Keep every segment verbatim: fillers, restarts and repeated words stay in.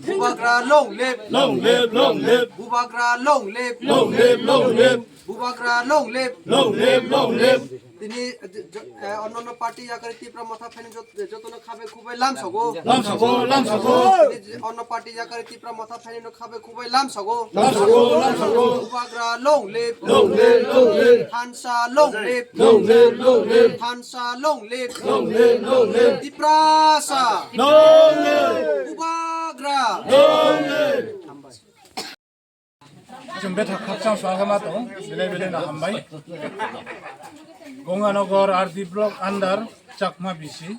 Bubagra long live. Long live, long live. Bubagra long live. Long live, long live. Bubagra long live. Long live, long live. Tini, eh, j-, j-, eh, onnanno party yakari Tipra Motha phaini jot-, jotono khabe khubai lamsogo. Lamsogo, lamsogo. Tini j-, onno party yakari Tipra Motha phaini no khabe khubai lamsogo. Lamsogo, lamsogo. Bubagra long live. Long live, long live. Thansa long live. Long live, long live. Thansa long live. Long live, long live. Tiprasa. Long live. Bubagra. Long live. Chwng bethak khakchang swkha ma tong, belai belai no hambai. Gonganagar R D block under Chakma B C.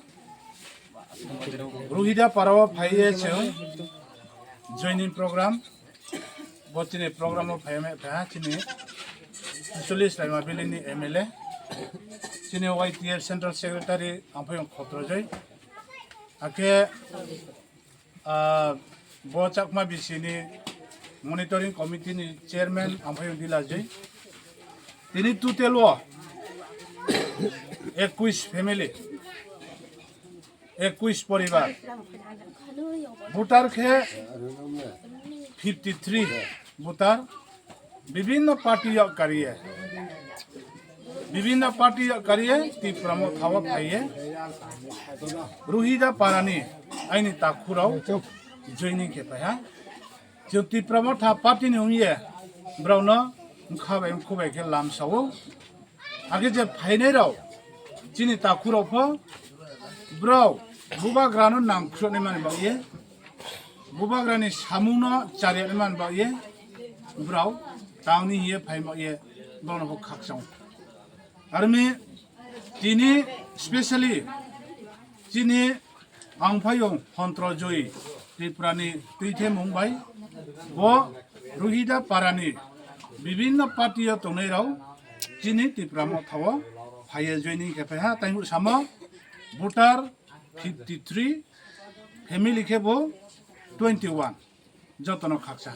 Ruhida parao phaiye chwng joining program. Bo chini program o phaiya me phaiha chini Cholish Laima Valley ni M L A. Chini Y T F Central Secretary Amphoyong Khotrojoi. Akhe Ah, bo Chakma B C ni monitoring committee ni chairman Amphoyong Dilajoi. Tini total o ekush family, ekush poribar. Voter khe fifty three voter. Bibhinno party yok kariye, bibhinno party yok kariye Tipra Motha o phaiye. Ruhida parani aini takhurao joining khe phaiha. Chwng Tipra Motha party ni wngye borokno wngkha bai wngkhu bai khe lamsao. Age je phainai rok chini takhurao pho borok bubagrano nangkhruhnai mani bagwi, bubagrani samungno charyanai mani bagwi borok tangni hiye phai bagwi borokno bo khakchang. Armi tini specially chini Amphoyong Hontro Joi Tripurani twithemung bai bo Ruhida parani bibhinno party o tongnai rok chini Tipra Motha o phaiye joining khe phaiha, tei samo voter fifty three, family khe bo twenty one, jotono khaksa.